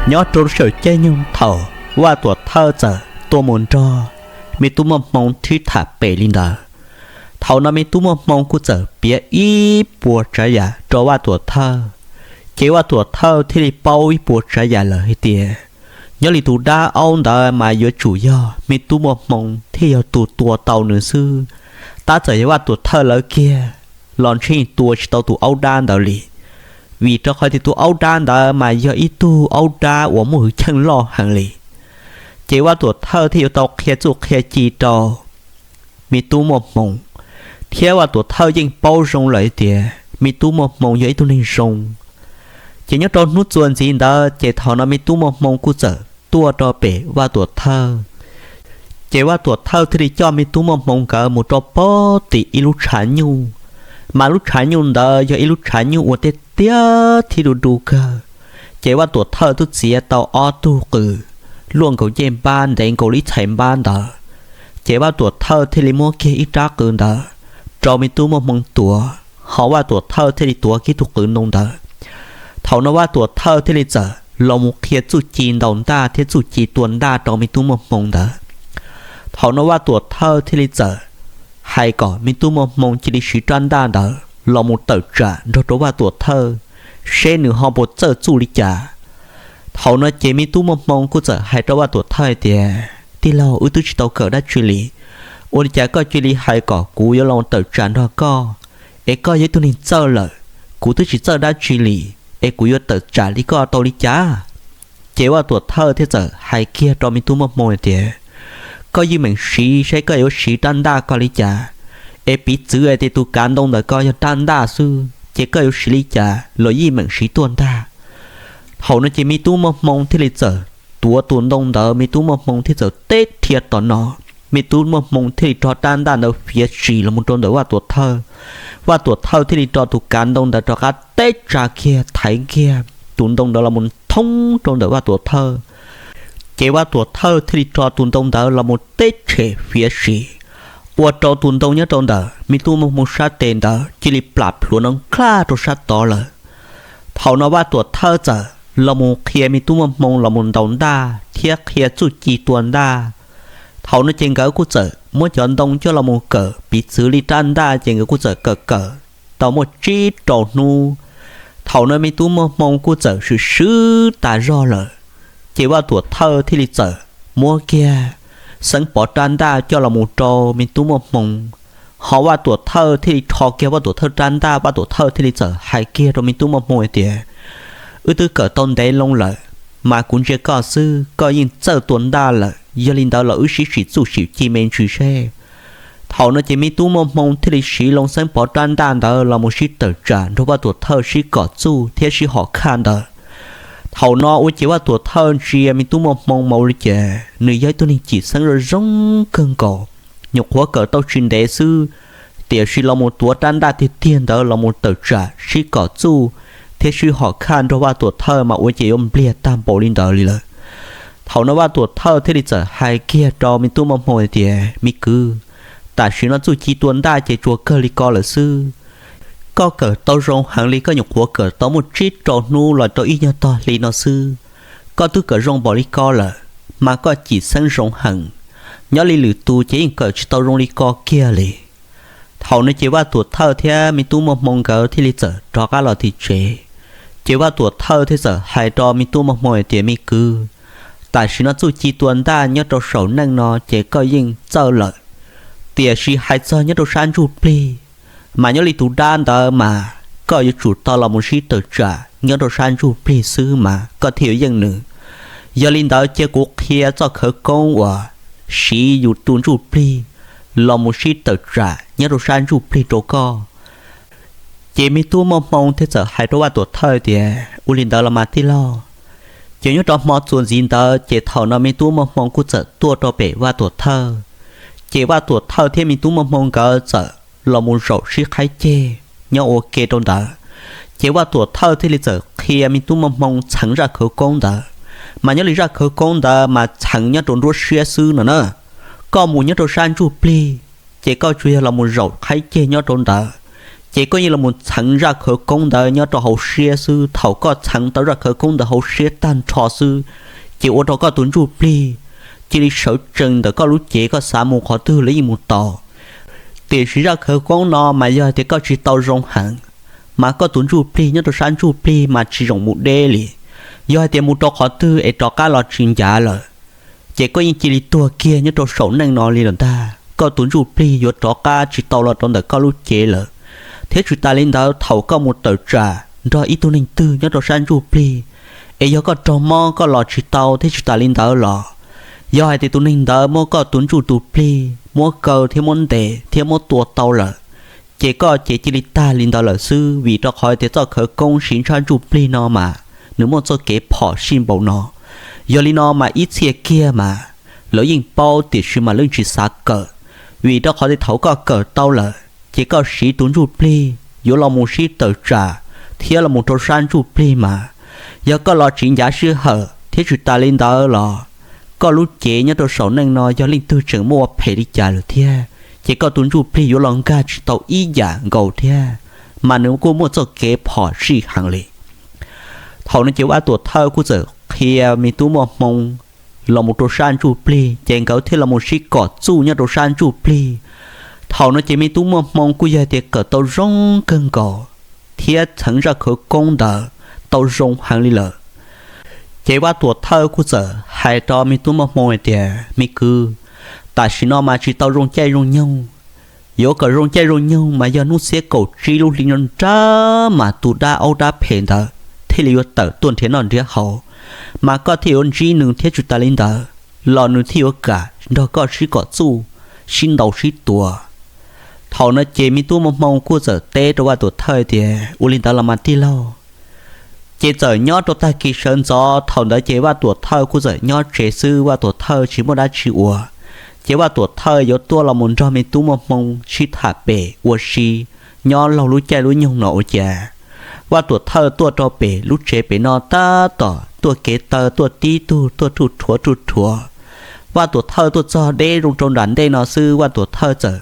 Nyob rau lub sij hawm caij nyoog thaum Vaj Tuam Thawj txawm tuaj mus nrog me tub Muaj Hmoo sib tham pem li ntawd, thaum no me tub Muaj Hmoo kuj txawm piav ib puas tsav yam rau Vaj Tuam Thawj. Ces Vaj Tuam Thawj thiaj li paub ib puas tsav yam lawm hais tias nyob li tus dab aub ntawd mas yuav tsum yog me tub Muaj Hmoo thiaj yog tus tua tau nws xwb. Tab txawm yog Vaj Tuam Thawj lawv kiag los ntshe tua tsis tau tus aub dab ntawd li, vim rau qhov tias tus aub dab ntawd mas yog ib tug aub dab uas muaj hwj chim loj heev li. Ces Vaj Tuam Thawj thiaj yuav tau qhia txuj qhia ci rau me tub Muaj Hmoo, thiab Vaj Tuam Thawj yeej paub zoo lawm tias me tub Muaj Hmoo yog ib tug neeg zoo. Ces nyob rau hnub txuas ntxiv ntawd ces thaum no me tub Muaj Hmoo kuj txawm tuaj rau pem Vaj Tuam Thawj. Ces Vaj Tuam Thawj thiaj li coj me tub Muaj Hmoo nkawd mus rau pem tim ib lub tshav nyuj, mas lub tshav nyuj ntawd yog ib lub tshav nyuj uas tiaj tiaj thiab du du kawg. Ces Vaj Tuam Thawj twb txiav tau ob tug qws luaj nkaus ncej npab ntev nkaus li ib txhais npab ntawd. Ces Vaj Tuam Thawj thiaj li muab kiag ib rab qws ntawd rau me tub Muaj Hmoo tuav, ho Vaj Tuam Thawj thiaj li tuav kiag tug qws ntoo ntawd. Thaum no Vaj Tuam Thawj thiaj li txawm los mus qhia txuj ci ntaus ntaj thiab txuj ci tua ntaj rau me tub Muaj Hmoo ntawd. Thaum no Vaj Tuam Thawj thiaj li txawm hais kom me tub Muaj Hmoo cia li siv rab ntaj ntawd los mus tawm tsam nrog rau Vaj Tuam Thawj, seb nws ho puas txawj txuj li cas. Thaum no ces me tub Muaj Hmoo kuj txawm hais rau Vaj Tuam Thawj hais tias, Tij laug, wb twb tsis tau kawm dab tsi li, ua li cas koj cia li hais kom kuv yuav los tawm tsam nrog koj? Es koj yog ib tug neeg txawj lawm, kuv twb tsis txawj dab tsi li, es kuv yuav tawm tsam li koj tau li cas? Ces Vaj Tuam Thawj thiaj txawm hais kiag rau me tub Muaj Hmoo hais tias, Koj yeej meem siv saib koj yuav siv rab ntaj ko li cas, es piv txwv hais tias tus kav ntoo ntawm ko yog rab ntaj xwb ces koj yuav siv li cas los yeej meem siv tuaj ntag. Thaum no ces me tub Muaj Hmoo thiaj li txawm tuav tus ntoo ntawd, me tub Muaj Hmoo thiaj txawm teb rhia tom no, me tub Muaj Hmoo thiaj li rho rab ntaj ntawd fiav sim los mus rau ntawm Vaj Tuam Thawj. Vaj Tuam Thawj thiaj li rho tus kav ntoo ntawd rov qab teb tsa kiag thaiv kiag tus ntoo ntawd los mus thoob rau ntawm Vaj Tuam Thawj. Ces Vaj Tuam Thawj thiaj li rho tus ntoo ntawd los mus teb tshem fiav sim, ua rau tus ntoo nyob rau ntawm me tub Muaj Hmoo sab tes ntawd cia li plam plhuav nrov nklaj rau sab tod lawm. Thaum no Vaj Tuam Thawj txawm los mus qhia me tub Muaj Hmoo los mus ntaus ntaj thiab qhia txuj ci tua ntaj. Thaum no ces nkawd kuj txawm muab cov ntoo coj los mus kawm piv txwv li rab ntaj ces nkawd kuj txawm kawm kawm tau muaj tsib rau hnub. Thaum no me tub Muaj Hmoo kuj txawm swm swb tas zog lawm. Ces Vaj Tuam Thawj thiaj li txawm muab kiag xeeb pov rab ntaj coj los mus rau me tub Muaj Hmoo, ho Vaj Tuam Thawj thiaj li rho kiag Vaj Tuam Thawj rab ntaj. Vaj Tuam Thawj thiaj li txawm hais kiag rau me tub Muaj Hmoo hais tias, Wb twb kawm tau ntev loo lawm, mas kuv ntsia koj xwb koj yeej txawj tua ntaj lawm, yog li ntawd los wb sib sim txuj sim ci me ntsis seb. Thaum no ces me tub Muaj Hmoo thiaj li siv loo xeeb pov rab ntaj ntawd los mus sib tawm tsam nrog Vaj Tuam Thawj sib kom txuj thiab sib hom khaj ntawd. Thaum no ua ces Vaj Tuam Thawj ntsia me tub Muaj Hmoo mas ua li cas nws yog ib tug neeg cim xeeb zoo zoo kawg nkaus, nyuam qhuav kawm tau tsis ntev xwb, tiam sis los mus tuav rab ntaj tiag tiag ntawd los mus tawm tsam sib kom txuj thiab sib hom khaj nrog Vaj Tuam Thawj mas ua ces yuav npliag tag npaum li ntawd li lawm. Thaum no Vaj Tuam Thawj thiaj li txawm hais kiag rau me tub Muaj Hmoo hais tias, Me kwv, tam sim no txuj ci tua ntaj ces tsuas kawg li ko lawm xwb. Koj kawm tau zoo heev li, koj nyuam qhuav kawm tau muaj tsib rau hnub los rau ib nyuag tog hli no xwb, koj twb kawm zoo npaum li ko lawm, mas koj cim xeeb zoo heev. Nyob li lwm tus ces yeej kawm tsis tau zoo li ko kiag li. Thaum no ces Vaj Tuam Thawj thiab me tub Muaj Hmoo nkawd thiaj li txawm rov qab los tim tsev. Ces Vaj Tuam Thawj thiaj txawm hais rau me tub Muaj Hmoo hais tias, Me kwv, tam sim no txuj ci tua ntaj nyob rau saum neej no ces koj yeej txawj lawm, tiam sis hais txog nyob rau sab ntsuj plig, mas nyob li tus dab ntawd mas koj yuav tsum tau los mus sib tawm tsam nyob rau sab ntsuj plig xwb mas koj thiaj yuav yeej nws. Yog li ntawd cia kuv qhia txoj khawv koob uas siv yus tus ntsuj plig los mus sib tawm tsam nyob rau sab ntsuj plig rau koj. Ces me tub Muaj Hmoo thiaj txawm hais rau Vaj Tuam Thawj tias, Ua li ntawd los mas tij laug. Ces nyob rau hmo txuas ntxiv ntawd ces thaum no me tub Muaj Hmoo kuj txawm tuaj rau pem Vaj Tuam Thawj. Ces Vaj Tuam Thawj thiab me tub Muaj Hmoo nkawd txawm los mus zaum sib qhaib ceg nyob ua ke rau ntawd. Ces Vaj Tuam Thawj thiaj li txawm qhia me tub Muaj Hmoo txheev zaj khawv koob ntawd, mas nyob li zaj khawv koob ntawd mas txheev nyob rau nruab siab xwb no na. Koj mus nyob rau sab ntsuj plig, ces koj tsuas yog los mus zaum qhaib ceg nyob rau ntawd, Ces koj yeej los mus txheev zaj khawv koob ntawd nyob rau hauv siab xwb. Thaum koj txheev tau zaj khawv koob ntawd hauv siab tag nrho xwb, ces ua rau koj tus ntsuj plig cia li sawv tsees ntawm koj lub cev, koj xav mus qhov twg los yeej mus tau. Tiam sis zaj khawv koob no mas yog hais tias koj tsis tau zoo heev, mas koj tus ntsuj plig nyob rau sab ntsuj plig mas tsis zoo mus deb li. Yog hais tias mus rau qhov twg es rov qab los tsis ncav lawm, ces koj yeej cia li tuag kiag nyob rau saum neej no li lawm ntag. Koj tus ntsuj plig yuav rov qab tsis tau los rau ntawm koj lub cev lawm. Thiab tsis tas li ntawd, thaum koj mus tawm tsam nrog ib tug neeg twg nyob rau sab ntsuj plig, es yog koj raug mob koj los tsis tau thiab tsis tas li ntawd los, yog hais tias tus neeg ntawd muab koj tus ntsuj tus plig muab kaw thiab muab ntes thiab muab tua tau lawm, ces koj ces cia li tag li ntawd lawm xwb, vim rau qhov tias txoj khawv koob siv ntsab ntsuj plig no mas nws muaj txoj kev phom sij npaum no. Yog li no mas ib txhia kiag mas lawv yeej paub, tiam sis mas lawv tsis xav kawm, vim rau qhov tias thaum koj kawm tau lawm ces koj siv tus ntsuj plig yuav los mus sib tawm tsam thiab los mus rau sab ntsuj plig mas, yog koj los tsis ncav sij hawm thiab tsis tas li ntawd los, koj lub cev nyob rau saum neej no yog leej twg tseem muaj ua phem li cas lawm thiab, ces koj tus ntsuj plig yuav los nkag tsis tau ib yam nkaus thiab, mas nws kuj muaj txoj kev phom sij heev li. Thaum no ces Vaj Tuam Thawj kuj txawm qhia me tub muaj hmoo los mus rau sab ntsuj plig, ces nkawd thiaj los mus sib kom txuj nyob rau sab ntsuj plig. Thaum no ces me tub muaj hmoo kuj yog tias kawm tau zoo kawg nkaus thiab txheev zaj khawv koob ntawd tau zoo heev li lawm. Ces Vaj Tuam Thawj kuj txawm hais rau me tub muaj hmoo hais tias, me kwv, tam sim no mas tsis tau zoo caij zoo nyoog. Yuav kom zoo caij zoo nyoog mas yog hnub xiab kaum tsib lub hli nrab mas tus dab aub dab phem ntawd thiaj li yuav tawm tuaj nrhiav noj nrhiav haus, mas koj thiaj yuav ntsib nws thiab tsis tas li ntawd los nws thiaj yuav kam nrog koj sib kom txuj, sib ntaus sib tua. Thaum no ces me tub muaj hmoo kuj txawm teb rau Vaj Tuam Thawj tias, ua li ntawd los mas tij laug. Ces txawm nyob rau tag kis sawv ntxov thaum ntawd ces Vaj Tuam Thawj kuj txawm nyob tsev xwb, Vaj Tuam Thawj tsis muaj dab tsi ua. Ces Vaj Tuam Thawj yuav tuaj los mus nrog me tub muaj hmoo sib tham pem ua si nyob laug lub caij lub nyoog no ua cas, Vaj Tuam Thawj tuaj rau pem lub tsev pem no tab tom tuaj kev taw tuaj tib tug tuaj ruj rhuav ruj rhuav. Vaj Tuam Thawj tuaj txog deb zoo rau nram ntej no xwb, Vaj Tuam Thawj txawm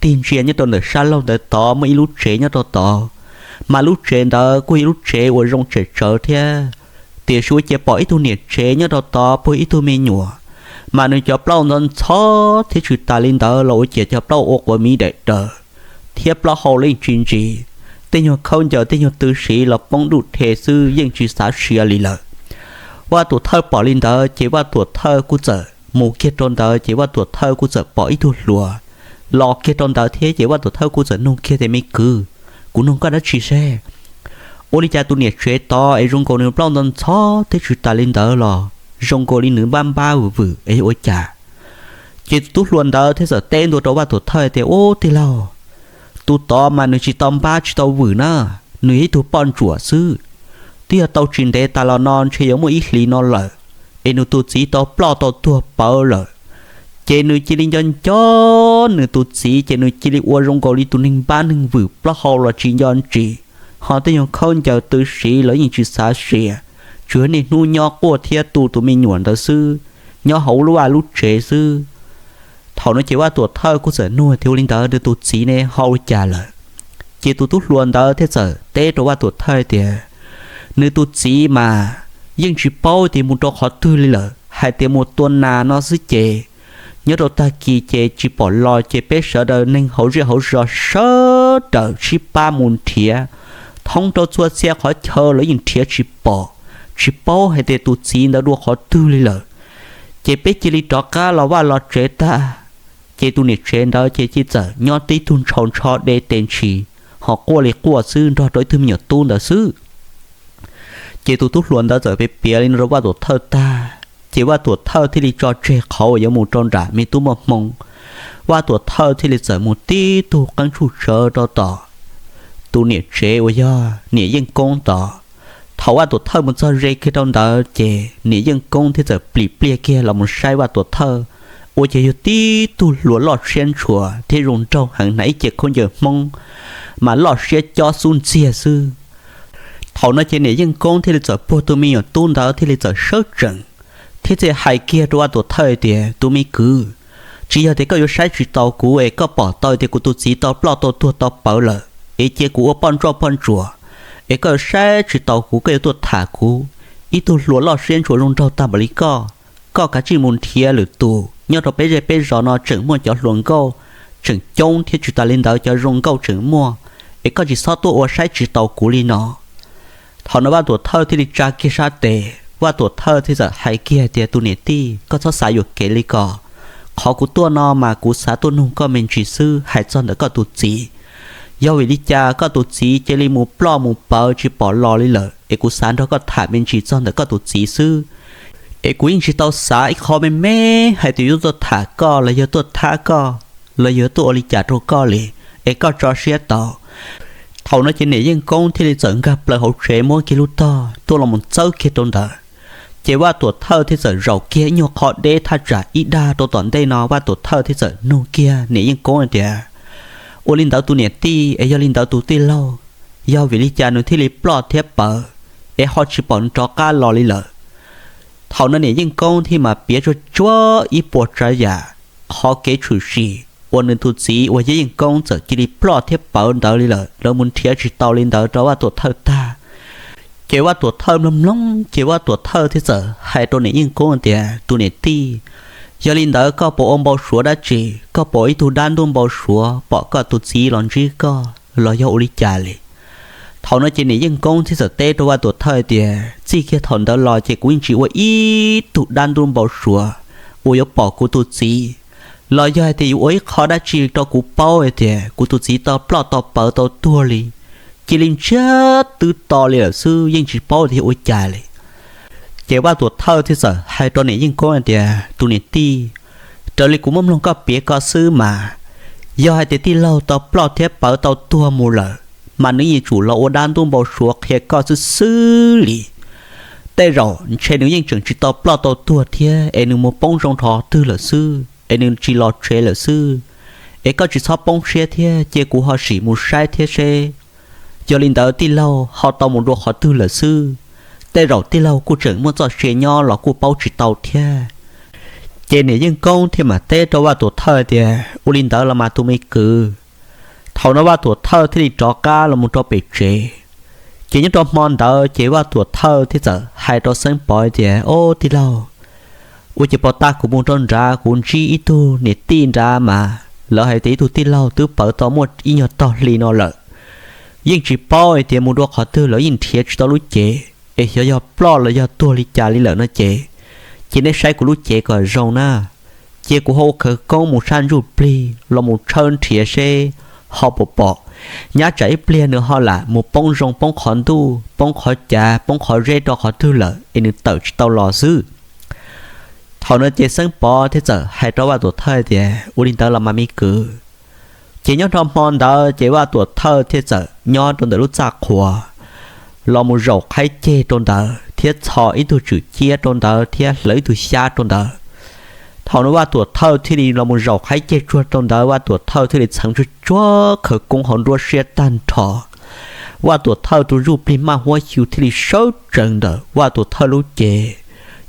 tig ntsia nyob rau ntawm sab laug ntawd tod muaj ib lub tsev nyob rau tod, mas lub tsev ntawd kuj yog lub tsev uas zoo tsem tsawv thiab. Tiam sis ua cas pom ib tug niam tsev nyob rau tod puag ib tug me nyuam, mas nws cov plaub ntxhov ntxhov thiab tsis tas li ntawd los ua cas cov plaub ua quav miv daim daws thiab plaub hau los yeej tsis ntsis, tej nyuag khaub ncaws tej nyuag tw siv los poob duj rhe xwb yeej tsis xav sia li lawm. Vaj Tuam Thawj pom li ntawd ces Vaj Tuam Thawj kuj txawm mus kiag rau ntawd ces Vaj Tuam Thawj kuj txawm pom ib tug hluas los kiag rau ntawd thiab ces Vaj Tuam Thawj kuj txawm nug kiag tias, me kwv, kuv nug koj dab tsi seb? Ua li cas tus niam tsev tod es zoo nkaus nws plaub ntxhov ntxhov thiab tsis tas li ntawd los zoo nkaus li nws npab npab vwm vwm es ua cas? Ces tus tub hluas ntawd thiaj txawm teb ntua rau Vaj Tuam Thawj tias, ub tij laug, tus tod mas nws tsis tau npab tsis tau vwm na, nws yog ib tug poj ntsuam xwb. Twb yog tau tsis ntev tas los no ntshe yuav muaj ib hlis no lawm, es nws tus txiv tau ploj tau tuag pawv lawm. Ces nws cia li nco nco nws tus txiv ces nws cia li ua zoo nkaus li tus neeg npab neeg vwm, plaub hau los tsis nco ntsis, ho tej nyuag khaub ncaws tw siv los yeej tsis xav sia, tsuas niaj hnub nyob quaj thiab tu tus me nyuam ntawd xwb, nyob hauv lub vaj lub tsev xwb. Thaum no ces Vaj Tuam Thawj kuj txawm nug tias, ua li ntawd nws tus txiv ne ho ua cas lawm? Ces tus tub hluas ntawd thiaj txawm teb rau Vaj Tuam Thawj tias, nws tus txiv mas yeej tsis paub tias mus rau qhov twg li lawm, hais tias mus tua nas no xwb ces nyob rau tag kis ces tsis pom los ces peb sawv daws neeg hauv zej hauv zos sawv daws sib pab mus nrhiav thoob rau txhua txhia qhov chaw los yeej nrhiav tsis pom, tsis paub hais tias tus txiv ntawd dua qhov twg li lawm. Ces peb cia li rov qab los vaj los tsev tag. Ces tus niam tsev ntawd ces cia li txawm nyob tib tug ntshaus ntsho de tes ntshis, ho quaj li quaj xwb nrog rau ib tug me nyuam tub ntawd xwb. Ces tus tub hluas ntawd txawm piav piav li no rau Vaj Tuam Thawj tag, ces Vaj Tuam Thawj thiaj li tso tseg qhov uas yuav mus rau nram me tub muaj hmoo. Vaj Tuam Thawj thiaj li txawm mus tib tug qeeb tshuj tsawv rau tom tus niam tsev uas yog niam Yeej Koob tod. Thaum Vaj Tuam Thawj mus txog ze kiag rau ntawd ces niam Yeej Koob thiaj txawm plim pliag kiag los mus saib Vaj Tuam Thawj, ua cas yog tib tug hluas loj siab ntshua thiab zoo nraug heev, hnav ib ce khaub ncaws Hmoob mas loj siab cob xub ntxiag xwb. Thaum no ces niam Yeej Koob thiaj li txawm puag tus me nyuam tub ntawd thiaj li txawm sawv tsees, thiab thiaj hais kiag rau Vaj Tuam Thawj tias, tus me kwv, tsis yog tias koj yuav saib tsis taus kuv es koj pom tau tias kuv tus txiv tau ploj tau tuag tau pawv lawm, es cia kuv ua poj ntsoj poj ntsuam, es koj saib tsis taus kuv, koj yuav tuaj tham kuv. Ib tug hluas loj siab ntshua zoo nraug tag npaum li koj, koj kav tsij mus nrhiav lwm tus. Nyob rau peb zej peb zos no tseem muaj cov hluas nkauj tseem coob thiab, tsis tas li ntawd cov zoo nkauj tseem muaj, es koj tsis txhob tuaj ua saib tsis taus kuv li no. Thaum no Vaj Tuam Thawj thiaj li tsa kiag sab tes, Vaj Tuam Thawj thiaj txawm hais kiag tias, tus niam tij, koj txhob xav yuam kev li ko. Qhov kuv tuaj no mas kuv xav tuaj nug koj me ntsis xwb, hais txog ntawm koj tus txiv. Yog vim li cas koj tus txiv cia li mus ploj mus pawv tsis pom los li lawm, es kuv xav nrog koj tham me ntsis txog ntawm koj tus txiv xwb. Es kuv yeej tsis tau xav ib qho me me hais tias yuav tuaj tham koj los yog tuaj thab koj los yog tuaj ua li cas rau koj li, es koj tso siab tau. Thaum no ces niam Yeej Koob thiaj li txawm nkag plaws hauv tsev muab kiag lub tog tuaj los mus txawb kiag rau ntawd. Ces Vaj Tuam Thawj thiaj txawm zaum kiag ib nyuag qho deb thaj tsam ib dag rau tom ntej no, Vaj Tuam Thawj thiaj txawm nug kiag niam Yeej Koob hais tias, ua li ntawd tus niam tij, es yog li ntawd tus tij laug, yog vim li cas nws thiaj li ploj thiab pawv, es ho tsis pom nws rov qab los li lawm? Thaum no niam Yeej Koob thiaj mas piav tsuag tsuag ib puas tsav yam qhov kev tshwm sim uas nws tus txiv uas yog Yeej Koob txawm cia li ploj thiab pawv ntawd li lawm, lawv mus nrhiav tsis tau li ntawd rau Vaj Tuam Thawj tag. Ces Vaj Tuam Thawj mloog mloog ces Vaj Tuam Thawj thiaj txawm hais rau niam Yeej Koob tias, tus niam tij, yog li ntawd koj puas ua npau suav dab tsi? Koj puas ib tug dab ntuj npau suav pom koj tus txiv los ntsib koj los yog ua li cas li? Thaum no ces niam Yeej Koob thiaj txawm teb rau Vaj Tuam Thawj tias, txij kiag thaum ntawd los ces kuv yeej tsis ua ib tug dab ntuj npau suav uas yuav pom kuv tus txiv, los yog hais tias yuav ua ib qho dab tsi rau kuv paub hais tias kuv tus txiv tau ploj tau pawv tau tuag li. Cia li ntsiag twb to li lawm xwb, yeej tsis paub tias yog ua cas li. Ces Vaj Tuam Thawj thiaj txawm hais rau niam Yeej Koob hais tias, tus niam tij, raws li kuv muab mloog koj piav ko xwb mas, yog hais tias tij laug tau ploj thiab pawv tau tuag mus lawm, mas nws yuav tsum los ua dab ntuj npau suav qhia koj xwb xwb li. Tej zaum ntshe nws yeej tseem tsis tau ploj tau tuag thiab, es nws mus poob zoo rau qhov twg lawm xwb, es nws tsis los tsev lawm xwb. Es koj tsis txhob poob siab thiab, cia kuv ho sim mus saib thiab seb yog li ntawd tij laug ho tau mus dua qhov twg lawm xwb. Tej zaum tij laug kuj tseem muaj txoj sia nyob los kuj paub tsis tau thiab. Ces niam Yeej Koob thiaj mam teb rau Vaj Tuam Thawj tias, ua li ntawd los mas tus me kwv. Thaum no Vaj Tuam Thawj thiaj li rov qab los mus rau pem tsev. Ces nyob rau hmo ntawd ces Vaj Tuam Thawj thiaj txawm hais rau Xeeb Pov tias, o tij laug, ua cas puag ta kuv mus rau nrad kuv ntsib ib tug niam tij nrad mas lawv hais tias ib tug tij laug twb pawv tau muaj ib nyuag tog hli no lawm. Yeej tsis paub hais tias mus dua qhov twg, lawv yeej nrhiav tsis tau lub cev, es xyov yog ploj los yog tuag li cas li lawm no ces, cia nej saib kuv lub cev kom zoo na. Cia kuv ho ua khawv koob mus sab ntsuj plig los mus tshawb nrhiav seb ho puas pom. Nyab tsam ib pliag nws ho lam mus poob zoo poob qhov ntuj poob qhov cav poob qhov zeb rau qhov twg lawm es nws tawm tsis tau los xwb. Thaum no ces Xeeb Pov thiaj txawm hais rau Vaj Tuam Thawj tias, ua li ntawd los mas me kwv. Ces nyob rau hmo ntawd ces Vaj Tuam Thawj thiaj txawm nyob rau ntawm lub txaj qhua los mus zaum qhaib ceg rau ntawd thiab txhos ib tug tswm ciab rau ntawd thiab hlawv ib tug xyab rau ntawd. Thaum no Vaj Tuam Thawj thiaj li los mus zaum qhaib ceg tsuag rau ntawd, Vaj Tuam Thawj thiaj li txheev tsuag tsuag khawv koob hauv nruab siab tag nrho. Vaj Tuam Thawj tus ntsuj plig maj huab xyu thiaj li sawv tsees ntawm Vaj Tuam Thawj lub cev.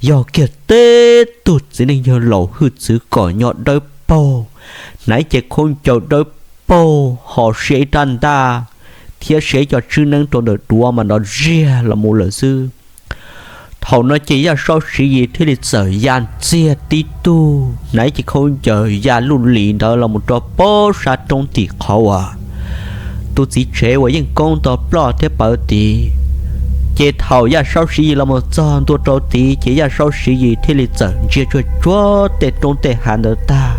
Yog kiag teb tug txiv neej yawg laus hwj txwv kom nyo dawb paug, hnav ib ce khaub ncaws dawb paug ho sia ib rab ntaj thiab sia ib co tswb neeb rau ntawm duav mas nrov ziag los mus lawm xwb. Thaum no ces Yaj Saub Siv Yis thiaj li txawm ya ntxiag tib tug hnav ib ce khaub ncaws ya luj lis ntawd los mus rau pob sab roob tim qhov uas tus txiv tsev uas Yeej Koob tau ploj thiab pawv tid. Ces thaum Yaj Saub Siv Yis los mus txog ntua rau tid ces Yaj Saub Siv Yis thiaj li txawm ntsia tsuag tsuag tej roob tej hav ntawd tag,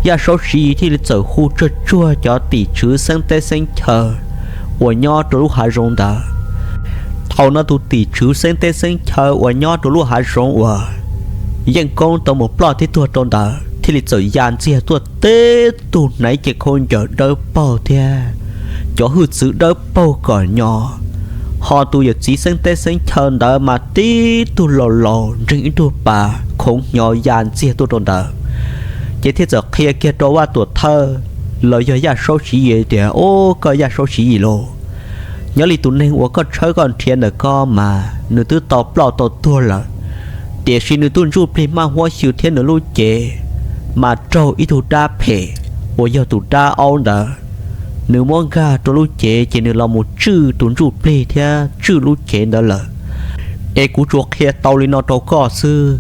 Yaj Saub Siv Yis thiaj li txawm hu tsuag tsuag cov tim tswv xeeb teb xeeb chaw uas nyob rau lub hav zoov ntawd. Thaum no tus tim tswv xeeb teb xeeb chaw uas nyob rau lub hav zoov uas Yeej Koob tau mus ploj thiab tuag rau ntawd thiaj li txawm ya ntxiag tuaj teb tug hnav ib ce khaub ncaws dawb paug thiab cov hwj txwv dawb paug kom nyo. Ho tus yawm txiv xeeb teb xeeb chaw ntawd mas tib tug laus laus ntseeg ib tug pas khoov hnyo ya ntxiag tuaj rau ntawd. Ces thiaj txawm qhia kiag rau Vaj Tuam Thawj los yog Yaj Saub Siv Yis tias, o, koj Yaj Saub Siv Yis lauj, nyob li tus neeg uas koj tshawb koj nrhiav ntawm ko mas nws twb tau ploj tau tuag lawm, tiam sis nws tus ntsuj plig maj huab xyu thiab nws lub cev mas raug ib tug dab phem uas yog tus dab aub ntawd nws muab nkag rau lub cev ces nws los mus tswj tus ntsuj plig thiab tswj lub cev ntawd lawm. Es kuv tsuas qhia tau li no rau koj xwb.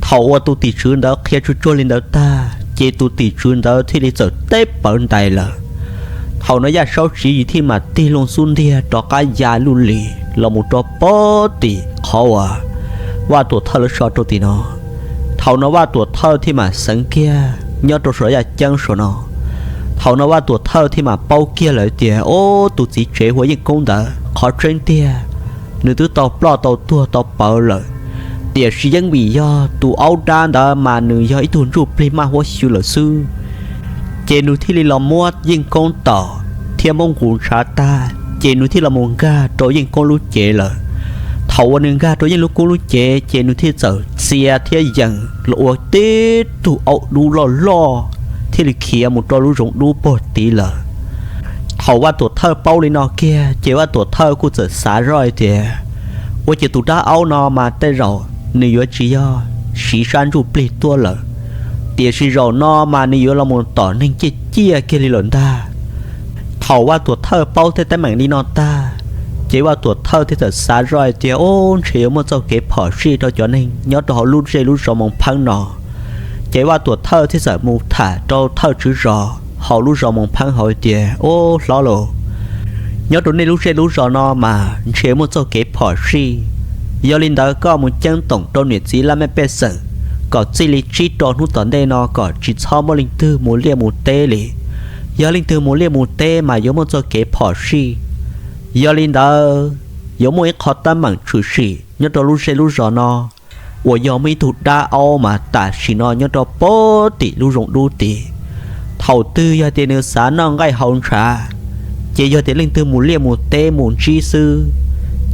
Thaum uas tus tim tswv ntawd qhia tsuag tsuag li ntawd tag ces tus tim tswv ntawd thiaj li txawm teb pawv ntais lawm. Thaum no Yaj Saub Tsiv Yis thiaj mam tig loo xub ntiag rov qab ya luj lis los mus rau pem tim qhov uas Vaj Tuam Thawj lawv so rau tim no. Thaum no Vaj Tuam Thawj thiaj mam xeev kiag nyob rau saum yaj ceeb saum no. Thaum no Vaj Tuam Thawj thiaj mam paub kiag lawm tias, o, tus txiv tsev hu ua Yeej Koob ntawd qhov tseeb tiag nws twb tau ploj tau tuag tau pawv lawm. Tiam sis yeej vim yog tus aub dab ntawd mas nws yog ib tug ntsuj plig maj huab xyu lawm xwb, ces nws thiaj li los muab Yeej Koob tom thiab muab nqus ntshav tag ces nws thiaj los mus nkag rau Yeej Koob lub cev lawm. Thaum uas nws nkag rau Yeej Koob lub cev ces nws thiaj txawm txia thiab yees los ua tib tug aub dub loj loj thiaj li khiav mus rau lub zoov dub pog tid lawm. Thaum Vaj Tuam Thawj paub li no kiag ces Vaj Tuam Thawj kuj txawm xav zoj hais tias, ua cas tus dab aub no mas tej zaum nws yuav tsis yog siv sab ntsuj plig tuaj lawm, tiam sis zaum no mas nws yuav los mus tom neeg ciaj ciaj kiag li lawm ntag. Thaum Vaj Tuam Thawj paub tej teeb meem li no tag, ces Vaj Tuam Thawj thiaj txawm xav zoj hais tias, o, ntshe yuav muaj txoj kev phom sij rau cov neeg nyob rau hauv lub zej lub zos Moos Pheeb no. Ces Vaj Tuam Thawj thiaj txawm mus tham rau thawj tswv zos hauv lub zos Moos Pheeb hais tias, o, hlob lauj, nyob rau nej lub zej lub zos no mas ntshe muaj txoj kev phom sij. Yog li ntawd koj mus ceeb toom rau niam txiv laj mej pej xeem kom txij li tsib rau hnub tom ntej no kom tsis txhob muaj leej twg mus liaj mus teb li. Yog leej twg mus liaj mus teb mas yuav muaj txoj kev phom sij. Yog li ntawd yuav muaj ib qho teeb meem tshwm sim nyob rau lub zej lub zos no uas yog muaj ib tug dab aub mas tam sim no nyob rau pem tim lub zoov dub tid. Thaum twg yog tias nws xav noj nqaij haus ntshav, ces yog tias leej twg mus liaj mus teb mus ntsib xwb,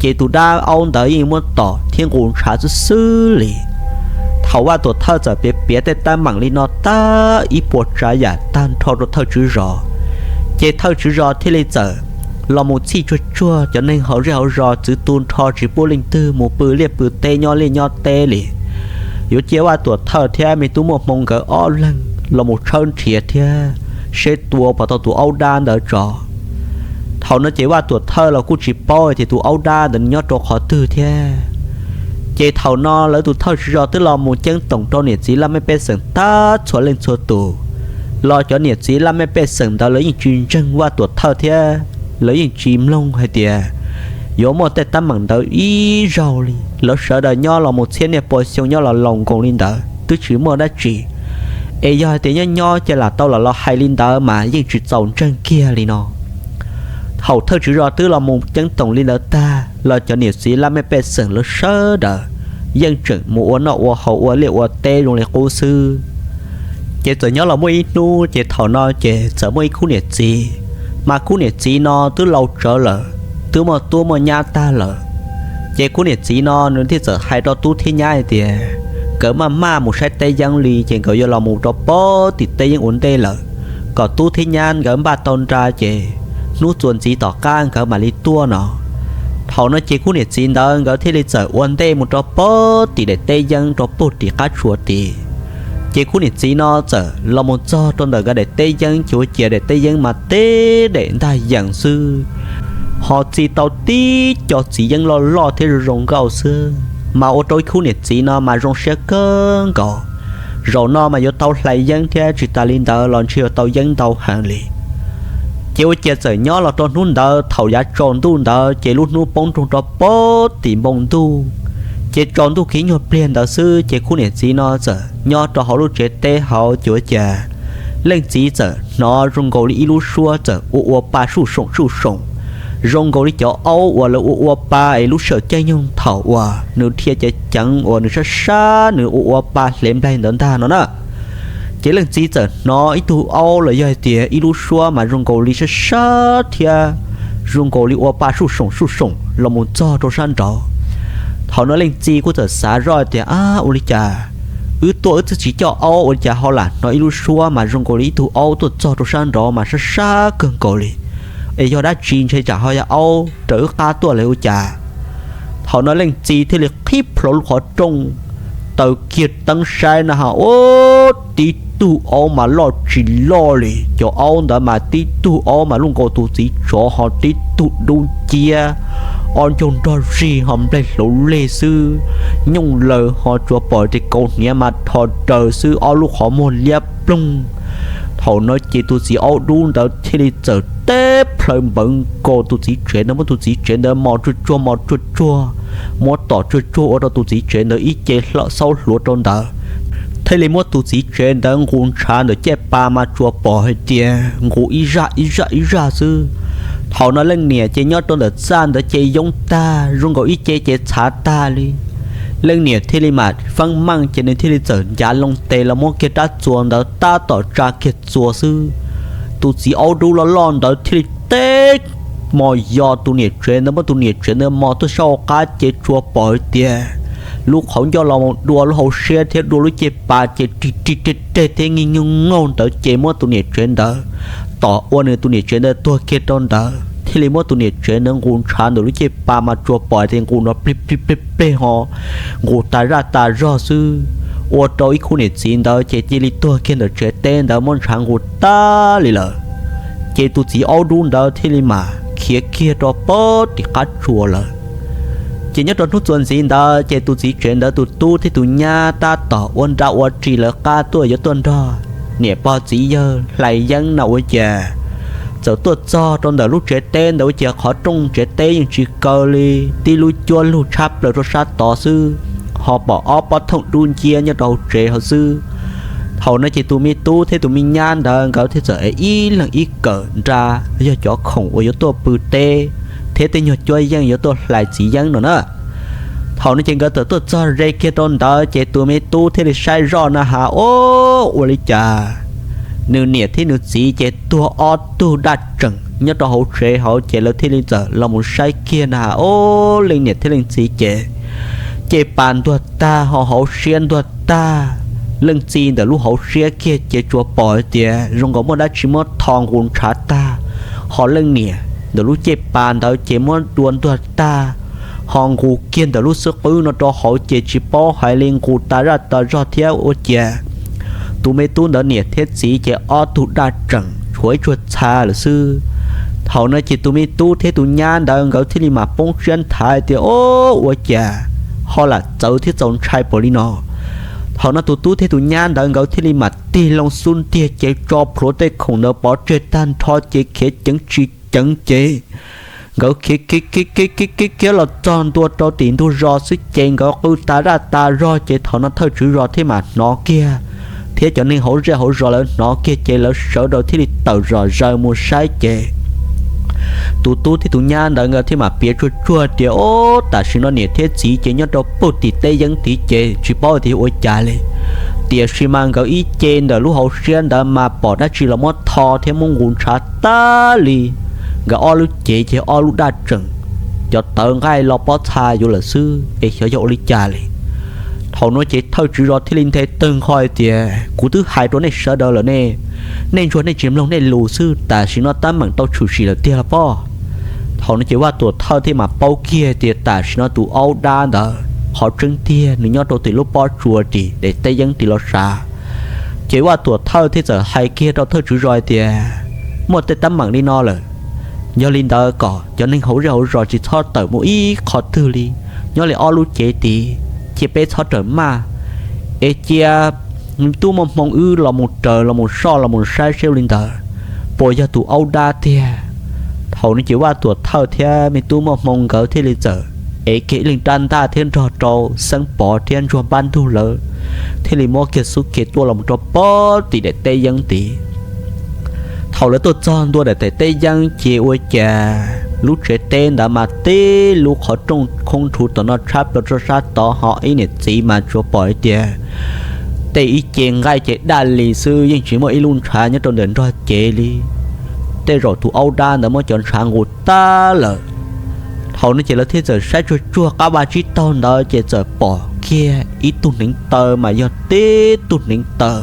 ces tus dab aub ntawd yeej muab tom thiab nqus ntshav xwb xwb li. Thaum Vaj Tuam Thawj txawm piav piav tej teeb meem li no tag ib puas tsav yam tag nrho rau thawj tswv zos, ces thawj tswv zos thiaj li txawm los mus txhij tsuag tsuag cov neeg hauv zej hauv zos txwv tu nrho tsis pub leej twg mus pw liaj pw teb nyob liaj nyob teb li. Yuav cia Vaj Tuam Thawj thiab me tub muaj hmoo nkawd ob leeg los mus tshawb nrhiav thiab seb tua puas tau tus aub dab ntawd tso. Thaum no ces Vaj Tuam Thawj los kuj tsis paub tias tus aub dab ntawd nyob rau qhov twg thiab. Ces thaum no lawv tus thawj tswv zos twb los mus ceeb toom rau niam txiv laj mej pej xeem tag txhua leej txhua tus, los cov niam txiv laj mej pej xeem ntawd lawv yeej tsis ntseeg Vaj Tuam Thawj thiab lawv yeej tsis mloog hais tias yuav muaj tej teeb meem ntawd ib zaug li. Lawv sawv daws nyob los mus txhiab niaj pua xyoo nyob los laus nkoos li ntawd twb tsis muaj dab tsi, es yog hais tias nyob nyob ces lam tau los los hais li ntawd mas yeej tsis txaus ntseeg kiag li no. Thaum thawj tswv zos twb los mus ceeb toom li ntawd tag los cov niam txiv laj mej pej xeem lawv sawv daws yeej tseem mus ua noj ua haus ua liaj ua teb zoo li qub xwb. Ces txawm nyob los muaj ib hnub ces thaum no ces txawm muaj ib khub niam txiv, mas khub niam txiv no twb laus tsawv lawm, twb muaj tub muaj nyab tag lawm. Ces khub niam txiv no nws thiaj txawm hais rau tub thiab nyab hais tias nkawd maj maj mus saib teb yeeb li ces nkawd yuav los mus rau pem tim teb yeeb ua ntej lawm, kom tub thiab nyab nkawd npaj tau nra ces hnub txuas ntxiv tom qab nkawd mam li tuaj no. Thaum no ces khub niam txiv ntawd nkawd thiaj li txawm ua ntej mus rau pem tim daim teb yeeb rau pem tim qab tsuas tid. Ces khub niam txiv no txawm los mus txog rau ntawm nkawd daim teb yeeb ces ua ciav daim teb yeeb mas teb daim ntag yees xwb, ho txi tau tib co txiv yeeb loj loj thiab zoo zoo nkauj xwb, mas ua rau ib khub niam txiv no mas zoo siab kawg nkaus. Zaum no mas yuav tau hlais yeeb thiab tsis tas li ntawd los ntshe yuav tau yeeb ntau heev li. Ces ua ciav txawm nyob los rau hnub ntawd thaum yav tsaus ntuj ntawd ces lub hnub poob nroog rau pem tim npoo ntuj. Ces tsaus ntuj kiv nyuag pliag ntawd xwb ces khub niam txiv no txawm nyob rau hauv lub tsev teb hauv ces ua ciav leej txiv txawm hnov zoo nkaus li ib lub suab txawm ua ua pa suj soom suj soom, zoo nkaus li cov aub uas lawv ua ua pa es lub sij hawm caij nyoog thaum uas nws dhia cev ceev uas nws sab sab nws ua ua pa hle nplaig ntawd ntag no na. Ces leej txiv txawm hnov ib tug aub los yog hais tias ib lub suab mas zoo nkaus li sab sab thiab zoo nkaus li ua pa suj soom suj soom los mus txog rau sab nraud. Thaum no leej txiv kuj txawm xav zoj tias, ab, ua li cas wb tuaj wb twb tsis coj aub ua li cas ho lam hnov ib lub suab mas zoo nkaus li ib tug aub tuaj txog rau sab nraud mas sab sab kawg nkaus li, es yog dab tsi ntshe tsam ho yog aub raws wb qab tuaj lawm ua cas. Thaum no leej txiv thiaj li qhib plhuav lub qhov rooj, taws kiag teeb saib na ha, ua tib tug aub mas loj tsis loj li, cov aub ntawd mas tib tug aub mas luj nkaus tus txiv tsov ho tib tug dub nciab, ob ncaug nrog zig ho nplej hlauv leg xwb, nyooj laws ho tsuas pom tias kaus hniav mas rho raws xwb, ob lub qhov muag liab ploog. Thaum no ces tus txiv aub dub ntawd thiaj li txawm teb plhaw npawv nkaus tus txiv tsev ntawd, muab tus txiv tsev ntawd mos tsuag tsuag mos tsuag tsuag, muab tom tsuag tsuag ua rau tus txiv tsev ntawd ib ce xaub hluav rau ntawd, thiaj li muab tus txiv tsev ntawd nqus ntshav ntawm caj pas mas tsuas pom hais tias nqus ib zaj ib zaj ib zaj xwb. Thaum no leej niam ces nyob rau ntawm txaj ntawd ces yoob tag, zoo nkaus ib ce ces txhav tag li. Leej niam thiaj li mam feeb meej ces nws thiaj li txawm ncav loo tes los muab kiag rab txuas ntawd tab tom tsa kiag txuas xwb, tus txiv aub dub loj loj ntawd thiaj li teb mos yos tus niam tsev ntawd, muab tus niam tsev ntawd mos tuaj sab hauv qab ces tsuas pom hais tias lub qhov ncauj los mus dua lub hauv siab thiab dua lub caj pas ces rig rig reg reg thiab nyiag nyuj nyaug ntawd ces muab tus niam tsev ntawd tom ua nws tus niam tsev ntawd tuag kiag rau ntawd, thiaj li muab tus niam tsev ntawd nqus ntshav ntawm lub caj pas mas tsuas pom tias nqus nrov plig plig plig plig ho nqus tas zaj tas zog xwb, ua rau ib khub niam txiv ntawd ces cia li tuag kiag ntawm tsev teb ntawd muab ntshav nqus tag li lawm. Ces tus txiv aub dub ntawd thiaj li mas khiav kiag rau pem tim qab tsuas lawm. Ces nyob rau hnub txuas ntxiv ntawd ces tus txiv tsev ntawd tus tub thiab tus nyab tab tom ua nra ua ris lawv qab tuaj yuav tuaj nrog niam pog txiv yawg hlais yeeb no ua cas txawm tuaj txog rau ntawm lub tsev teb ntawd ua cas qhov rooj tsev teb yeej tsis kaw li, tib lub cuab lug tshab plaws rau sab tod xwb, ho pom ob pob thooj dub nciab nyob rau hauv tsev hauv xwb. Thaum no ces tus me tub thiab tus me nyab ntawd nkawd thiaj txawm ev ib leeg ib kawm nra, yog cov khoom uas yuav tuaj pw teb thiab tej nyuag cuab yeej yuav tuaj hlais txiv yeeb no na. Thaum no ces nkawd txawm tuaj txog ze kiag rau ntawd ces tus me tub thiaj li saib zoj na has, o, ua li cas nws niam thiab nws txiv ces tuag ob tug daj tseem nyob rau hauv tsev hauv ces lawv thiaj li txawm los mus saib kiag na has, o, leej niam thiab leej txiv ces caj pas ntuag tag ho hauv siab ntuag tag. Leej txiv ntawm lub hauv siab kiag ces tsuas pom hais tias zoo nkaus muaj dab tsi muab tho nqus ntshav tag, ho leej niam ntawm lub caj pas ntawd ces muab dua ntuag tag, ho nqus kiag ntawm lub xub qwb no rau hauv ces tsis paub hais li nqus tas zaj tas zog thiab ua cas tus me tub ntawd niam thiab txiv ces ob tug daj tseem tshuav ib tsuag txha lawm xwb. Thaum no ces tus me tub thiab tus nyab ntawd nkawd thiaj li mas poob siab nthav tias, o, ua cas ho lam txawv thiab txaus ntshai npaum li no. Thaum no tus tub thiab tus nyab ntawd nkawd thiaj li mas tig loo xub ntiag ces tso plhuav tej khoom ntawd pov tseg tag nrho ces khiav ceev tsis ceev ces nkawd khiav khiav khiav khiav khiav khiav los txog ntua rau tim ntug zos xwb ces nkawd qw tas zaj tas zog ces thaum no thawj tswv zos thiaj mam hnov kiag, thiab cov neeg hauv zej hauv zos lawv hnov kiag ces lawv sawv daws thiaj li tawm zom zaws mus saib ces tus tub thiab tus nyab ntawd nkawd thiaj mam piav tsuag tsuag tias, o, tam sim no niam thiab txiv ces nyob rau puag tim teb yeeb tid ces tsis paub tias ua cas li. Tiam sis mas nkawd ib ce ntawm lub hauv siab ntawd mas pom dab tsi los muab tho thiab muab nqus ntshav tag li. Nkawd ob lub cev ces ob lub daj tseem, cov tawv nqaij los pob txha yuav lawm xwb es xyov yog ua li cas li. Thaum no ces thawj tswv zos thiaj li nthe tawg nqho hais tias, kuv twb hais rau nej sawv daws lawm ne, nej ntsuag nej tsis mloog nej lus xwb, tam sim no tab meem tau tshwm sim lawm tiag los pob. Thaum no ces Vaj Tuam Thawj thiaj mam paub kiag tias tam sim no tus aub dab ntawd qhov tseeb tiag nws nyob rau tim lub pob tsuas tim daim teb yeeb tim los sav. Ces Vaj Tuam Thawj thiaj txawm hais kiag rau thawj tswv zos hais tias, muaj tej tab meem li no lawm, yog li ntawd kom cov neeg hauv zej hauv zos tsis txhob tawm mus ib qho twg li, nyob li ob lub cev tid, cia peb txhob rawm maj, es cia tub muaj hmoo wb los mus raws los mus soj los mus saib seb ua li ntawd puas yog tus aub dab tiag. Thaum no ces Vaj Tuam Thawj thiab me tub muaj hmoo nkawd thiaj li txawm ev kiag ib leeg rab ntaj thiab nrog rau Xeeb Pov thiab Ntsuag Npab Ntug lawv thiaj li muab kiag xub khiav tuaj los rau pem tim daim teb yeeb tid. Thaum lawv tuaj txog ntua daim teb yeeb ces ua cas lub tsev teb ntawd mas tib lub qhov rooj khoob rhuv tom no tshab plaws rau sab tod, ho ib niam txiv mas tsuas pom hais tias tej ib ce nqaij ces daj li xwb, yeej tsis muaj ib lub ntshav nyob rau ntawm nrog cev li. Tej zaum tus aub dab ntawd muab cov ntshav nqus tag lawm. Thaum no ces lawv thiaj txawm saib tsuag tsuag qab vaj tsib taug ntawd ces txawm pom kiag ib tug hneev taw mas yog tib tug hneev taw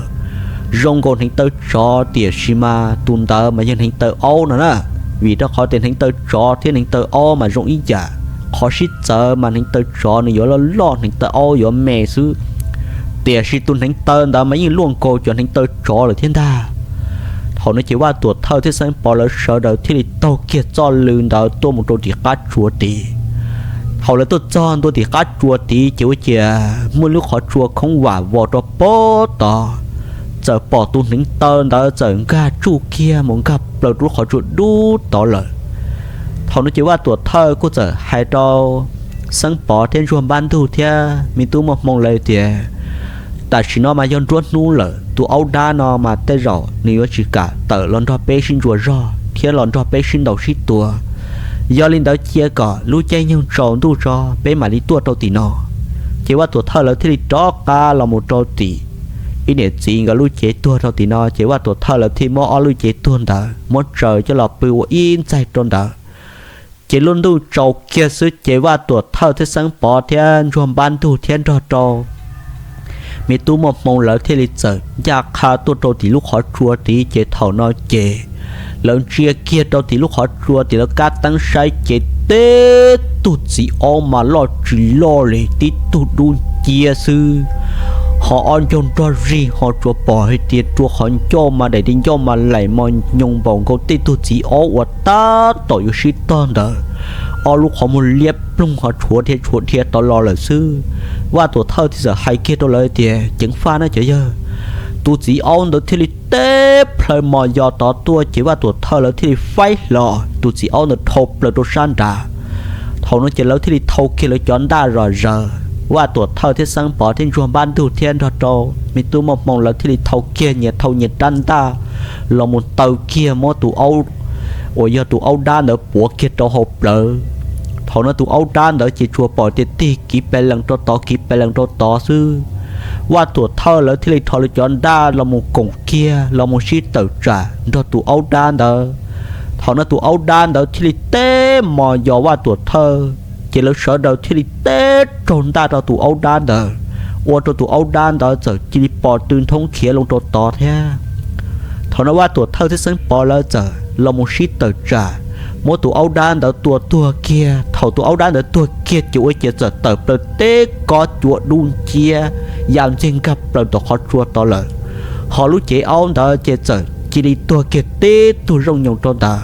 zoo nkaus hneev taw tsov, tiam sis mas tus ntawd mas yog hneev taw aub no na, vim rau qhov tias hneev taw tsov thiab hneev taw aub mas zoo ib yam, qhov sib txawv mas hneev taw tsov nws yuav loj loj, hneev taw aub yuav me xwb. Tiam sis tus hneev taw ntawd mas yeej luaj nkaus cov hneev taw tsov lawm thiab ntag. Thaum no ces Vaj Tuam Thawj thiab Xeeb Pov lawv sawv daws thiaj li taug kiag txoj lw ntawd tuaj mus rau tim qab tsua tid. Thaum lawv tuaj txog ntua tim qab tsua tid ces ua ciav muaj lub qhov tsua khoob vam vos rau pem tod, txawm pom tus hneev taw ntawd txawm nkag tsuj kiag mus nkag plaws rau lub qhov tsua dub tod lawm. Thaum no ces Vaj Tuam Thawj kuj txawm hais rau Xeeb Pov thiab Ntsuag Npab Ntug thiab me tub Muaj Hmoo lawv tias, tam sim no mas yog nruab hnub lawm, tus aub dab no mas tej zaum nws yuav tsis kam tawm los nrog peb sib ntsuas zog thiab los nrog peb sib ntaus sib tua. Yog li ntawd cia kom lub caij nyoog tsaus ntuj tso peb mam li tuaj rau tim no. Ces Vaj Tuam Thawj lawv thiaj li rov qab los mus rau tim ib niam txiv nkawd lub cev tuag rau tim no, ces Vaj Tuam Thawj lawv thiaj muab ob lub cev tuag ntawd muab tsaws coj los pw ua ib ntxaig rau ntawd. Ces lub ntuj tsaus kiag xwb ces Vaj Tuam Thawj thiab Xeeb Pov thiab Ntsuag Npab Ntug thiab nrog rau me tub Muaj Hmoo lawv thiaj li txawm ncaj qha tuaj rau tim lub qhov tsua tid. Ces thaum no ces lawv ntsia kiag rau tim lub qhov tsua tim lawv kab teeb saib ces tib tug txiv aub mas loj tsis loj li, tib tug dub nciab xwb, ho ob ncauj nrog zig, ho tsuas pom hais tias rua qhov ncauj mas daim di ncauj mas laim mos nyoos npaum nkaus tej tug txiv aub uas tab tom yuav sib tog ntawd. Ob lub qhov muag liab ploog ho tshuav dhia tshuav dhia tod los lawm xwb. Vaj Tuam Thawj thiaj txawm hais kiag rau lawv tias, ceev faj na cov yawg. Tus txiv aub ntawd thiaj li teb plhaw mos yos tod tuaj ces Vaj Tuam Thawj lawv thiaj li faib hlo tus txiv aub ntawd dhau plaws rau sab nrad. Thaum no ces lawv thiaj li thau kiag lawv cov ntaj zom zaws, Vaj Tuam Thawj thiab Xeeb Pov thiab Ntsuag Npab Ntug thiab nrog rau me tub Muaj Hmoo lawv thiaj li thau kiag nyias thau nyias rab ntaj los mus taw kiag muab tus aub uas yog tus aub dab ntawd puav kiag rau hauv plawv. Thaum no tus aub dab ntawd ces tsuas pom tias tig kiv pes lees rau tod kiv pes lees rau tod xwb. Vaj Tuam Thawj lawv thiaj li rho lawv cov ntaj los mus koom kiag los mus sib tawm tsam nrog tus aub dab ntawd. Thaum no tus aub dab ntawd thiaj li teb mos yos Vaj Tuam Thawj, ces lawv sawv daws thiaj li teb raug ntaj rau tus aub dab ntawd, ua rau tus aub dab ntawd txawm cia li pos tw nthoob khiav loo rau tod thiab. Thaum no Vaj Tuam Thawj thiab Xeeb Pov lawv txawm los mus sib tawm tsam muab tus aub dab ntawd tua tuag kiag. Thaum tus aub dab ntawd tuag kiag ces ua ciav txawm tawm plaws teb kob cua dub nciab ya ntxiag nkag plaws tom qhov tsua tod lawm. Ho lub cev aub ntawd ces txawm cia li tuag kiag tib tug zooj nyoos rau ntawd.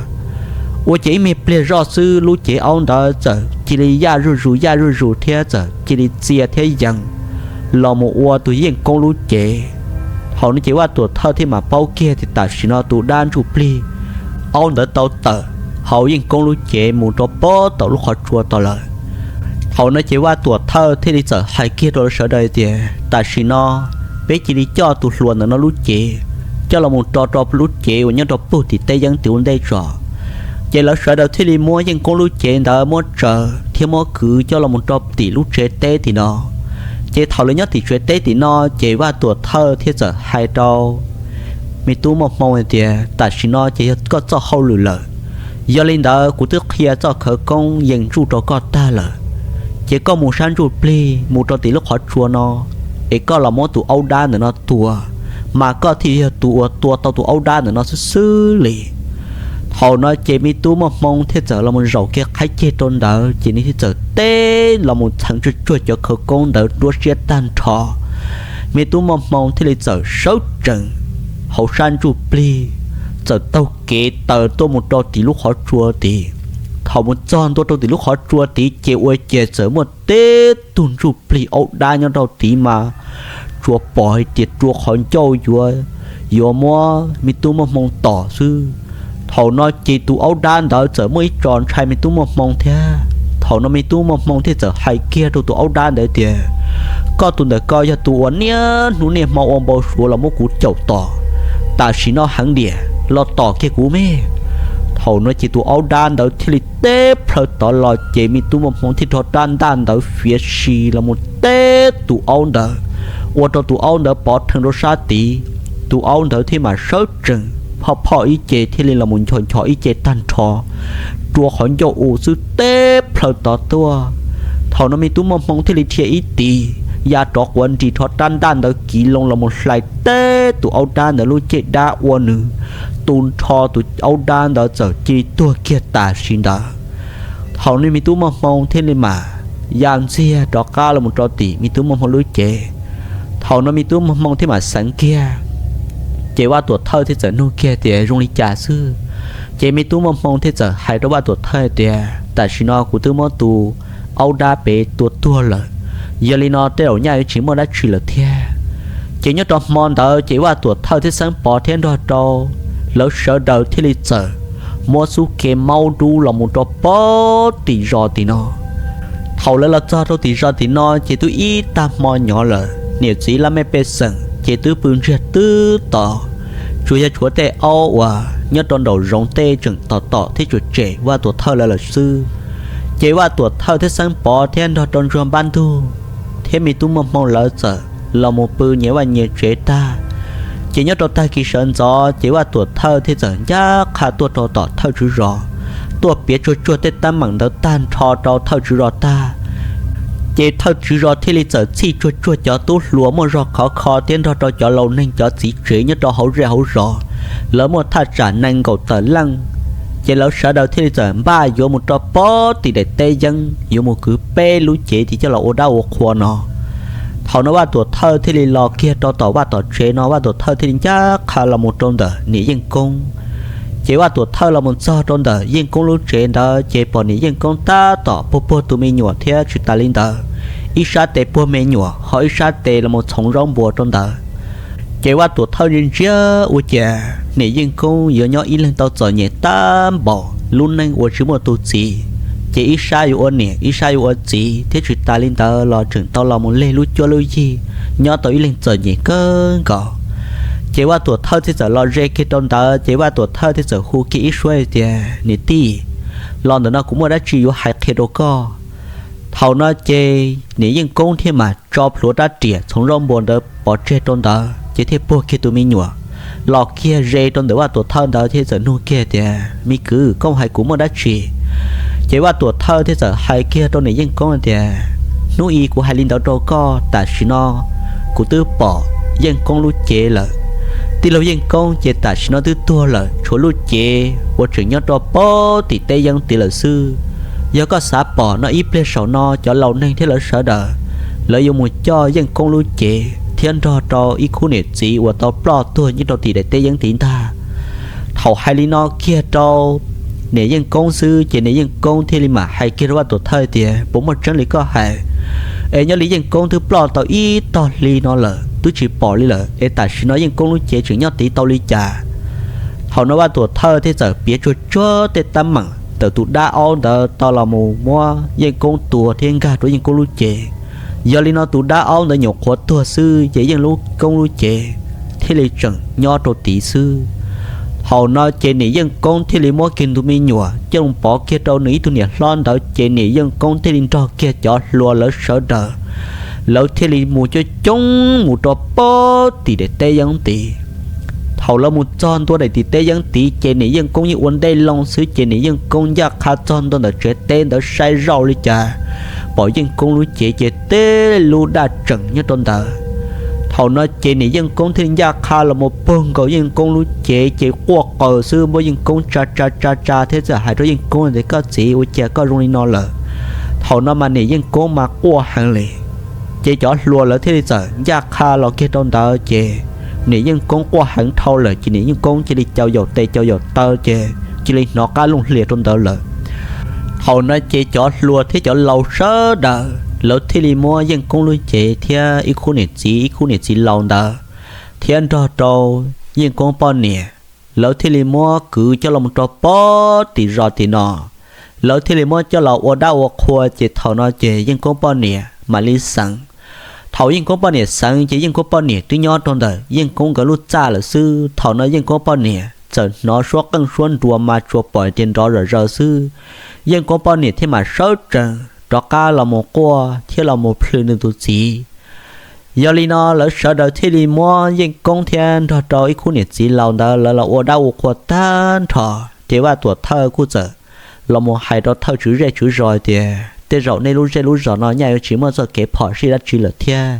Ua ciav ib me pliag zoj xwb lub cev aub ntawd txawm cia li yaj zuj zus yaj zuj zus thiab txawm cia li txia thiab yees los mus ua tus yeej koob lub cev. Thaum no ces Vaj Tuam Thawj thiaj mam paub kiag tias tam sim no tus dab ntsuj plig aub ntawd tau tawm hauv yeej koob lub cev mus rau pem tom lub qhov tsua tod lawm. Thaum no ces Vaj Tuam Thawj thiaj li txawm hais kiag rau lawv sawv daws tias tam sim no peb cia li coj tus hluas ntawm no lub cev coj los mus rau rau lub cev uas nyob rau puag tim teb yeeb tim ua ntej tso. Ces lawv sawv daws thiaj li muab yeej koob lub cev ntawd muab tsaws thiab muab kwv coj los mus rau tim lub tsev teb tim no. Ces thaum lawv nyob tim tsev teb tim no ces Vaj Tuam Thawj thiaj txawm hais rau me tub Muaj Hmoo hais tias tam sim no ces yog koj txoj hauj lwm lawm. Yog li ntawd kuv twb qhia txoj khawv koob yees ntsuj rau koj tag lawm, ces koj mus sab ntsuj plig mus rau tim lub qhov tsua no, es koj los muab tus aub dab ntawm no tua, mas koj thiaj yog tus uas tua tau tus aub dab ntawm no xwb xwb li. Thaum no ces me tub Muaj Hmoo thiaj txawm los mus zaum kiag qhaib ceg rau ntawd ces nws thiaj txawm teb los mus txheev tsuag tsuag cov khawv koob ntawd ruab siab tag nrho. Me tub Muaj Hmoo thiaj li txawm sawv tsees hauv sab ntsuj plig, txawm taug kev taws tuaj mus rau tim lub qhov tsua tid. Thaum mus txog ntua rau tim lub qhov tsua tid ces ua ciav txawm muaj tib tug ntsuj plig aub dab nyob rau tid mas tsuas pom hais tias rua qhov ncauj yuav, yuav muab me tub Muaj Hmoo tom xwb. Thaum no ces tus aub dab ntawd txawm muaj ib tso ntshai me tub Muaj Hmoo thiab. Thaum no me tub Muaj Hmoo thiaj txawm hais kiag rau tus aub dab ntawd tias, koj tus ntawm ko yog tus uas niaj hnub niaj hmo ua npau suav los muab kuv caum tom, tam sim no heev diam los tom kiag kuv me. Thaum no ces tus aub dab ntawd thiaj li teb plhaw tod los ces me tub Muaj Hmoo thiaj rho rab ntaj ntawd fiav si los mus teb tus aub ntawd, ua rau tus aub ntawd pov rhees rau sab tid. Tus aub ntawd thiaj mam sawv tsees phoj phoj ib ce thiaj li los mus nchos nchos ib ce tag nrho, rua qhov ncauj u xwb teb plhaw tod tuaj. Thaum no me tub Muaj Hmoo thiaj li dhia ib tis ya rov quav nris rho rab ntaj ntawd kiv loo los mus hlais teb tus aub dab ntawd lub caj dab ua nws tu nrho tus aub dab ntawd txawm cia li tuag kiag tam sim ntawd. Thaum no me tub Muaj Hmoo thiaj li mam ya ntxiag rov qab los mus rau tim me tub Muaj Hmoo lub cev. Thaum no me tub muaj hmoo thiaj mam xeev kiag. Ces Vaj Tuam Thawj thiaj txawm nug kiag tias zoo li cas xwb. Ces me tub muaj hmoo thiaj txawm hais rau Vaj Tuam Thawj tias tam sim no kuv twb muab tus aub dab pem tua tuag lawm, yog li no tej zaum nyaj yuav tsis muaj dab tsi lawm thiab. Ces nyob rau hmo ntawd ces Vaj Tuam Thawj thiab Xeeb Pov thiab nrog rau lawv sawv daws thiaj li txawm muab xub ke maub dub los mus rau pem tim zos tim no. Thaum lawv los txog rau tim zos tim no ces twb ib tag hmo nyob lawm, niam txiv laj mej pej xeem ces twb pw ntsiag twb to, tsuas yog tshuav tej aub uas nyob rau nraum zoov tej tseem tom tom thiab tsuas tsem Vaj Tuam Thawj lawv lawm xwb. Ces Vaj Tuam Thawj thiab Xeeb Pov thiab nrog rau Ntsuag Npab Ntug thiab me tub muaj hmoo lawv txawm los mus pw nyias vaj nyias tsev tag. Ces nyob rau tag kis sawv ntxov ces Vaj Tuam Thawj thiaj txawm ncaj qha tuaj rau tom thawj tswv zos, tuaj piav tsuag tsuag tej teeb meem ntawd tag nrho rau thawj tswv zos tag. Ces thawj tswv zos thiaj li txawm txhij tsuag tsuag cov tub hluas muaj zog khov kho thiab nrog rau cov laus neeg cov txiv tsev nyob rau hauv zej hauv zos, lawv muaj thaj tsam nees nkaum tawm leej. Ces lawv sawv daws thiaj li txawm npaj yuav mus rau pem tim daim teb yeeb yuav mus kwv peb lub cev tis coj los ua dab ua qhua no. Thaum no Vaj Tuam Thawj thiaj li los kiag rau tom Vaj Tuam tsev no, Vaj Tuam Thawj thiaj li ncaj qha los mus rau ntawm niam Yeej Koob. Ces Vaj Tuam Thawj los mus txog rau ntawm Yeej Koob lub tsev ntawd ces pom niam Yeej Koob tab tom puag puag tus me nyuam thiab tsis tas li ntawd, ib sab tes puag me nyuam ho ib sab tes los mus txhoov zaub npua rau ntawd. Ces Vaj Tuam Thawj ntsia ntsia ua cas niam Yeej Koob yuav nyob ib leeg tau txom nyem tab npaum lub neej uas tsis muaj tus txiv, ces ib sab yuav ua niam ib sab yuav ua txiv thiab tsis tas li ntawd los tseem tau los mus leg lub cuab lub yig, nyob tau ib leeg txom nyem kawg nkaus. Ces Vaj Tuam Thawj thiaj txawm los ze kiag rau ntawd ces Vaj Tuam Thawj thiaj txawm hu kiag ib suab tias niam tij, los ntawm no kuv muaj dab tsi yuav hais qhia rau koj. Thaum no ces niam Yeej Koob thiaj mam tso plhuav rab riam txhoov zaub npua ntawd pov tseg rau ntawd ces thiaj puag kiag tus me nyuam los kiag ze rau ntawm Vaj Tuam Thawj ntawd thiab txawm nug kiag tias me kwv, koj hais kuv muaj dab tsi? Ces Vaj Tuam Thawj thiaj txawm hais kiag rau niam Yeej Koob tias hnub i kuv hais li ntawd rau koj, tam sim no kuv twb pom Yeej Koob lub cev lawm. Tij laug Yeej Koob ces tam sim no twb tuag lawm, tshuav lub cev uas tseem nyob rau pem tim teb yeeb tid lawm xwb. Yog koj xav pom no ib pliag saum no cov laus neeg thiab lawv sawv daws, lawv yuav mus coj Yeej Koob lub cev thiab nrog rau ib khub niam txiv uas tau ploj tuag nyob rau tim daim teb yeeb tid ntag. Thaum hais li no kiag rau niam Yeej Koob xwb ces niam Yeej Koob thiaj li mam hais kiag rau Vaj Tuam Thawj tias puas muaj tseeb li koj hais? Es nyob li Yeej Koob twb ploj tau ib tog hli no lawm twb tsis pom li lawm, es tam sim no Yeej Koob lub cev tseem nyob tid tau li cas? Thaum no Vaj Tuam Thawj thiaj txawm piav tsuag tsuag tej teeb meem ntawm tus dab aub ntawd tau los mus muab Yeej Koob tua thiab nkag rau Yeej Koob lub cev. Yog li no tus dab aub ntawd nyuam qhuav tuag xwb ces Yeej Koob lub cev thiaj li tseem nyob rau tid xwb. Thaum no ces niam Yeej Koob thiaj li muab kiag tus me nyuam coj los pov kiag rau nws ib tug niam hlob ntawd ces niam Yeej Koob thiaj li nrog kiag cov hluas lawv sawv daws, lawv thiaj li mus coob coob mus rau pem tim daim teb yeeb tid. Thaum lawv mus txog ntua daim tim teb yeeb tid ces niam Yeej Koob yeej ua ntej loo xwb ces niam Yeej Koob ncaj qha txog ntua ntawm tsev teb ntawd saib zoj li cas pom Yeej Koob lub cev ces teb lub daj tseem nyob rau ntawd. Thaum no ces niam Yeej Koob thiaj li ncaj qha los mus puag nkaus Yeej Koob lub cev ces quaj qw xwb, muab Yeej Koob tsa tsa tsa tsa thiab txawm hais rau Yeej Koob tias koj txiv, ua cas koj zoo li no lawm? Thaum no mas niam Yeej Koob mas quaj heev li. Ces cov hluas lawv thiaj li txawm ncaj qha los kiag rau ntawd ces niam Yeej Koob quaj heev dhau lawm ces niam Yeej Koob cia li cau yaum tes cau yaum taw ces cia li hnov qab looj hlias rau ntawd lawm. Thaum no ces cov hluas thiab cov laus sawv daws lawv thiaj li muab Yeej Koob lub cev thiab ib khub niam txiv ib khub niam txiv laus ntawd thiab nrog rau Yeej Koob poj niam, lawv thiaj li muab kwv coj los rau pem tim zos tim no. Lawv thiaj li muab coj los ua dab ua qhua ces thaum no ces Yeej Koob poj niam mam li xeev. Thaum Yeej Koob poj niam xeev ces Yeej Koob poj niam twb nyob rau ntawm Yeej Koob nkawd lub txaj lawm xwb. Thaum no Yeej Koob poj niam txawm hnov suab qeej suab nruas mas tsuas pom tias nrov zom zaws xwb. Yeej Koob poj niam thiaj mam sawv tsees rov qab los mus quaj thiab los mus plhws nws tus txiv. Yog li no lawv sawv daws thiaj li muab Yeej Koob thiab nrog rau ib khub niam txiv laus ntawd lawv los ua dab ua qhua tag nrho. Ces Vaj Tuam Thawj kuj txawm los mus hais rau thawj tswv zej tswv zos tias tej zaum nej lub zej lub zos no nyaj yuav tsis muaj txoj kev phom sij dab tsi lawm thiab,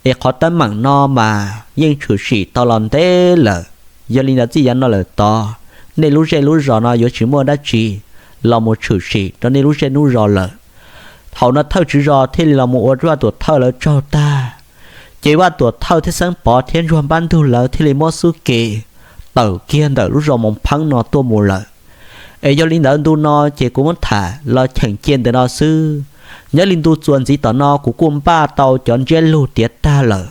es qhov teeb meem no mas yeej tshwm sim tau los ntev lawm. Yog li ntawd txij yav no lawm tod, nej lub zej lub zos no yuav tsis muaj dab tsi los mus tshwm sim rau nej lub zej lub zos lawm. Thaum no thawj tswv zos thiaj li los mus ua Vaj Tuam Thawj lawv tsaug tag, Ces Vaj Tuam Thawj thiab Xeeb Pov thiab Ntsuag Npab Ntug lawv thiaj li muab xub ke tawm kiag ntawm lub zos Moos Pheeb no tuaj mus lawm. Es yog li ntawd ntu no ces kuv muab tham los cheem cia ntawm no xwb. Nyob li ntu txuas ntxiv tom no kuv kuj npaj tau cov ntsiab lus tiav tag lawm,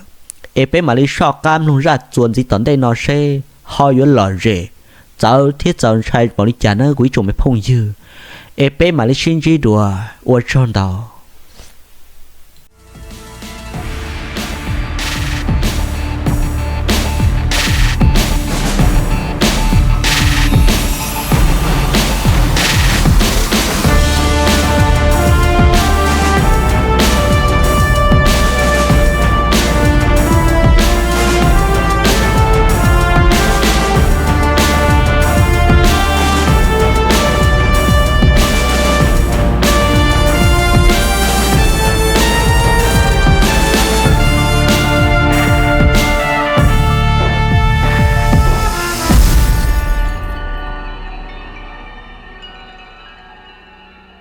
es peb mam li soj qab mloog zaj txuas ntxiv tom ntej no seb ho yuav lom zem, txawv thiab txaus ntshai npaum li cas na kuv ib tsoom me phooj ywg. Es peb mam li sib ntsib dua, ua tsaug ntau.